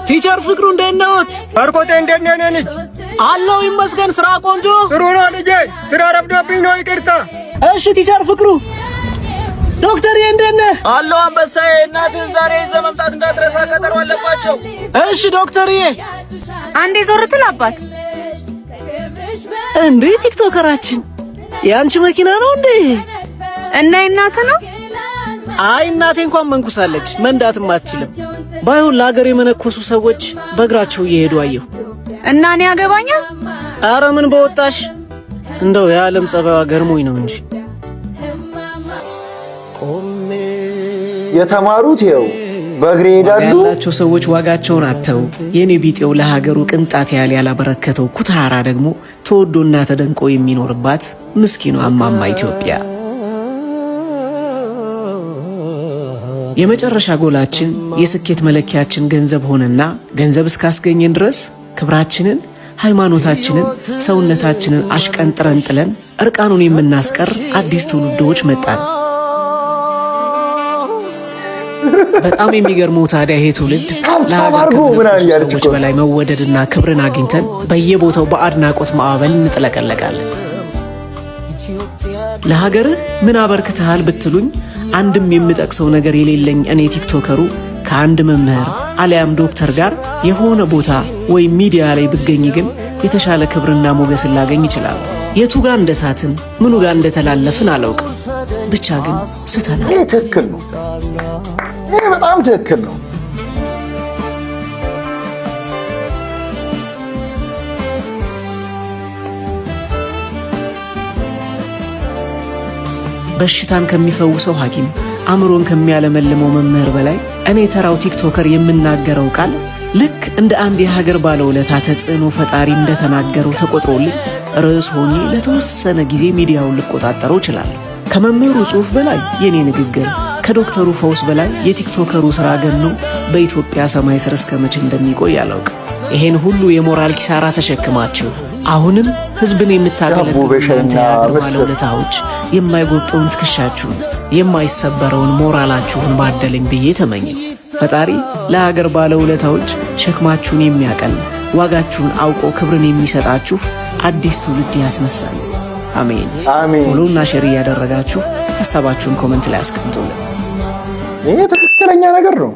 Teacher ፍቅሩ፣ እንዴት ነዎት? ባርኮቴ፣ እንዴት ነህ? የኔ ልጅ? አለሁ ይመስገን። ስራ ቆንጆ። ጥሩ ነው ልጄ። ስራ ረፍዶብኝ ነው፣ ይቅርታ። እሺ teacher ፍቅሩ። ዶክተር፣ እንዴት ነህ? አለሁ አንበሳዬ። እናትህን ዛሬ ይዘህ መምጣት እንዳትረሳ፣ ቀጠሮ አለባቸው። እሺ ዶክተርዬ። አንዴ ዞር ትል አባት። እንዴ ቲክቶከራችን፣ የአንቺ መኪና ነው እንዴ? እና የእናትህ ነው? አይ፣ እናቴ እንኳን መንኩሳለች፣ መንዳትም አትችልም። ባይሆን ለሀገር የመነኮሱ ሰዎች በእግራቸው እየሄዱ አየሁ። እና እኔ ያገባኛል? አረ ምን በወጣሽ፣ እንደው የዓለም ጸባይዋ ገርሞኝ ነው እንጂ። የተማሩት ይኸው በእግሬ ይሄዳሉ። ያላቸው ሰዎች ዋጋቸውን አጥተው የኔ ቢጤው ለሀገሩ ቅንጣት ያህል ያላበረከተው ኩታራ ደግሞ ተወዶና ተደንቆ የሚኖርባት ምስኪኗ እማማ ኢትዮጵያ። የመጨረሻ ጎላችን፣ የስኬት መለኪያችን ገንዘብ ሆነና ገንዘብ እስካስገኘን ድረስ ክብራችንን፣ ሃይማኖታችንን፣ ሰውነታችንን አሽቀንጥረን ጥለን እርቃኑን የምናስቀር አዲስ ትውልዶች መጣን። በጣም የሚገርመው ታዲያ ይሄ ትውልድ ለሀገር አድርጎ ምናምን ከመነኮሱ እያለች ሰዎች እኮ ነው። በላይ መወደድና ክብርን አግኝተን በየቦታው በአድናቆት ማዕበል እንጥለቀለቃለን። ለሀገርህ ምን አበርክተሃል ብትሉኝ አንድም የምጠቅሰው ነገር የሌለኝ እኔ ቲክቶከሩ ከአንድ መምህር አሊያም ዶክተር ጋር የሆነ ቦታ ወይም ሚዲያ ላይ ብገኝ ግን የተሻለ ክብርና ሞገስን ላገኝ እችላለሁ። የቱ ጋር እንደሳትን፣ ምኑ ጋር እንደተላለፍን አላውቅም። ብቻ ግን ስተናል። ይሄ ትክክል ነው። ይሄ በጣም ትክክል ነው። በሽታን ከሚፈውሰው ሐኪም፣ አእምሮን ከሚያለመልመው መምህር በላይ እኔ ተራው ቲክቶከር የምናገረው ቃል ልክ እንደ አንድ የሀገር ባለውለታ፣ ተጽዕኖ ፈጣሪ እንደተናገረው ተቆጥሮልኝ ርዕስ ሆኜ ለተወሰነ ጊዜ ሚዲያውን ልቆጣጠረው እችላለሁ። ከመምህሩ ጽሑፍ በላይ የኔ ንግግር፣ ከዶክተሩ ፈውስ በላይ የቲክቶከሩ ሥራ ገኖ በኢትዮጵያ ሰማይ ስር እስከ መቼ እንደሚቆይ አላውቅም። ይሄን ሁሉ የሞራል ኪሳራ ተሸክማችሁ አሁንም ሕዝብን የምታገለግሉ ዳቦ በሻይና እናንተ የሀገር ምስር። ባለውለታዎች የማይጎብጠውን ትከሻችሁን፣ የማይሰበረውን ሞራላችሁን ባደለኝ ብዬ ተመኘሁ። ፈጣሪ ለሀገር ባለውለታዎች ሸክማችሁን የሚያቀል፣ ዋጋችሁን አውቆ ክብርን የሚሰጣችሁ አዲስ ትውልድ ያስነሳል። አሜን። አሜን። Follow እና share እያደረጋችሁ ሀሳባችሁን comment ላይ አስቀምጡልን። ይሄ ትክክለኛ ነገር ነው።